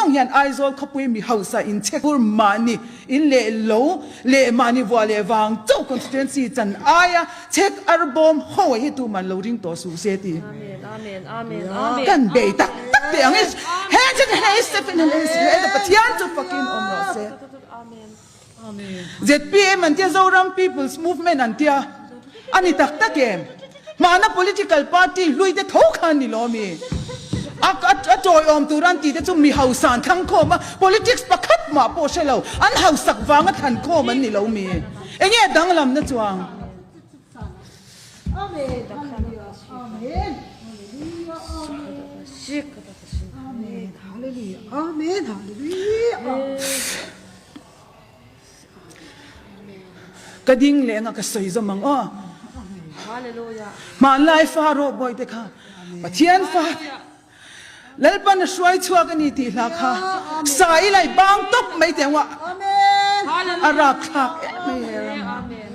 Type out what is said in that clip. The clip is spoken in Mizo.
zawng hian Aizawl khawpui mi hausa in chhe kur mahni in leh lo leh mahni vuah leh vang chauh constituency chan aia chhek arbawm ho hi tuman lo ring tawh suh se ti kan bei tak tak teh ang he Pathian chu fakin awm rawh se. Zpm an tia Zoram People's Movement an tia a ni tak tak em? Hmana political party hlui te tho kha an ni lo ami? A a tawiawm tur an tih te chu mi hausa an thlang khawm a, politics pakhat mah pawh hre lo, an hausak vanga thlan khawm an ni lo mi? Enge a danglamna chuang? Amen. Amen. Amen. Hallelujah. Amen. Hallelujah. Ka ding leh anga ka sawi zawm ang aw. Hmanlai fa rawh bawihte kha Pathian fa Lalpan a hruai chhuak a ni tih hla kha sa i lai bang tawp mai teh ang a a rapthlak em mai he ram.